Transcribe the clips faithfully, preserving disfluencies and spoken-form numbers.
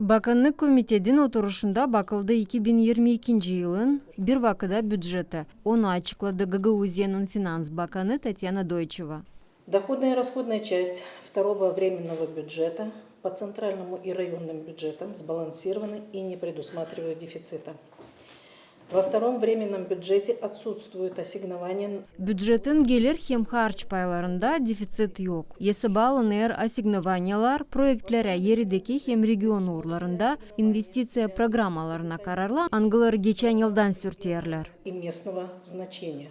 Bakannık komitedin oturuşunda bakıldı iki bin irmi ikinci yılın bir vakıda büceti. Onu açıkladı Gagauziyanın finans bakanı Tatyana Doyçeva. Доходная и расходная часть второго временного бюджета по центральному и районным бюджетам сбалансированы и не предусматривают дефицита. Во втором временном бюджете отсутствуют ассигнования. Bücetin gelir hem harç paylarında defisit yok. Esaba alınêr assignovaniyelär proektlerä eredeki hem region uurlarında investiţiya programalarına kararlı, angıları geçän yıldan sürterlär. И местного значения,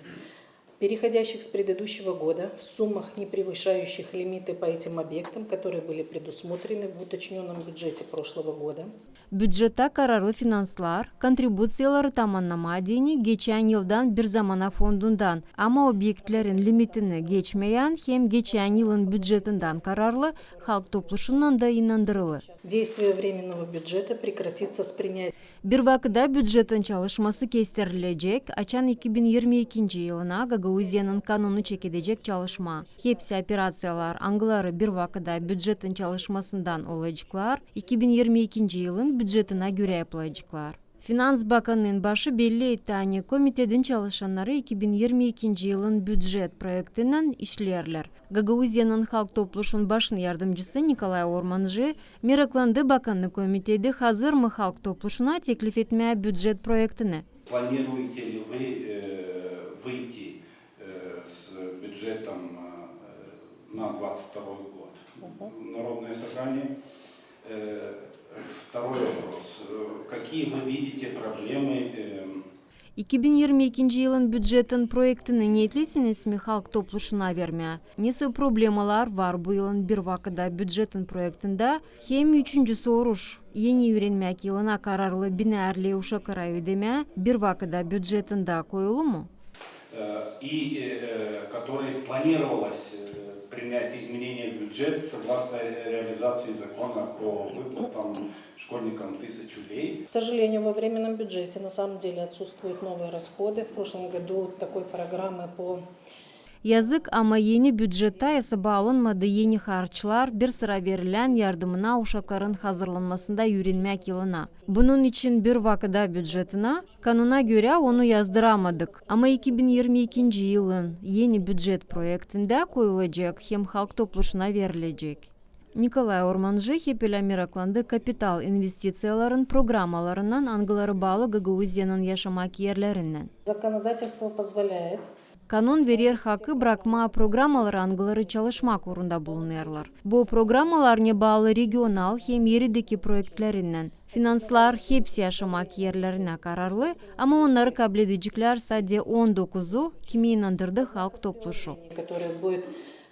переходящих с предыдущего года в суммах, не превышающих лимиты по этим объектам, которые были предусмотрены в уточнённом бюджете прошлого года. Bücettä kararlı finanslar kontribuţiyaları tamannamaa deyni geçän yıldan bir zamana fondundan, ama obyektlerin limitini geçmeyän hem geçän yılın bücetindän kararlı Halk Topluşundan da inandırılı. Действие временного бюджета прекратится с принятием. Bir vakıda bücetin çalışması kestirilecek, açan iki bin irmi ikinci yılına Gagauziyanın kanonu çekedecek çalışma. Hepsi operaţiyalar, angıları bir vakıda bücetin çalışmasından olaceklar, iki bin irmi ikinci yılın bücetinä görä yapılaceklar. Finans bakanının başı belli etti, ani komitedin çalışannarı iki bin irmi ikinci yılın bücet proektindän işleerlär. Gagauziyanın Halk Topluşun başın yardımcısı Nikolay Ormancı meraklandı Bakannık komitedi hazır mı Halk Topluşuna teklif etmää bücet proektini. Планируете ли вы, э, выйти, э, с бюджетом, э, на двадцать второй год? Мгм. Народное собрание. Э, второй вопрос. Э, какие вы видите проблемы, э, İki bin irmi ikinci yılın bücetin proektini neetliysiniz mi Halk Topluşuna vermää? Nesoy problemalar var bu yılın bir vakıda bücetin proektindä? Hem üçüncü soruş, eni üürenmäk yılına kararlı binärli uşaklara ödemää bir vakıda bücetindä koyulu mu? Э, и, э, э, которой планировалось, э, принять изменения в бюджет согласно реализации закона по выплатам школьникам тысячу лей. К сожалению, во временном бюджете на самом деле отсутствуют новые расходы. В прошлом году такой программы по Yazık, ama eni bücettä esaba alınmadı eni harçlar bir sıra verilän yardımına uşakların hazırlanmasında üürenmäk yılına. Bunun için bir vakıda bücetinä, kanona görä, onu yazdıramadık. Ama iki bin irmi ikinci yılın eni bücet proektindä koyulacek hem Halk Topluşuna verilecek. Nikolay Ormancı hep ölä meraklandı kapital investiţiyaların programalarınnan, angıları baalı Gagauziyanın yaşamak erlerinnän. Законодательство позволяет. Kanon verer hakı brakmaa programaları, angıları çalışmak uurunda bulunêrlar. Bu programalar ne baalı regional hem eredeki proektlerinnän. Finanslar hepsi yaşamak erlerinä kararlı, ama onnarı kabledeceklär sade on dokuzu, kimi inandırdı Halk Topluşu. Которые будут,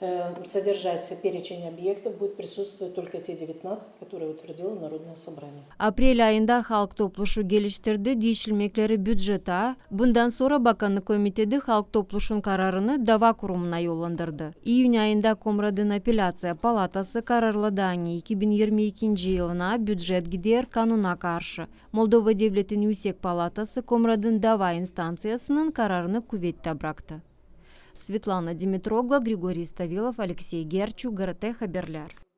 э, содержать перечень объектов, будут присутствовать только те девятнадцать, которые утвердило Народное собрание. Aprel ayında Halk Topluşu geliştirdi diişilmekleri bücettä. Bundan sora Bakannık komitedi Halk Topluşun kararını dava kurumuna yollandırdı. İyün ayında Komradın apelyaţiya palatası kararladı, ani iki bin irmi ikinci yılına bücet gider kanona karşı. Moldova Devletin Üüsek Palatası Komradın dava instanţiyasının kararını kuvettä braktı. Svetlana Dimitroglu, Grigoriy Stavilov, Aleksey Gerçu, GRT Haberlär.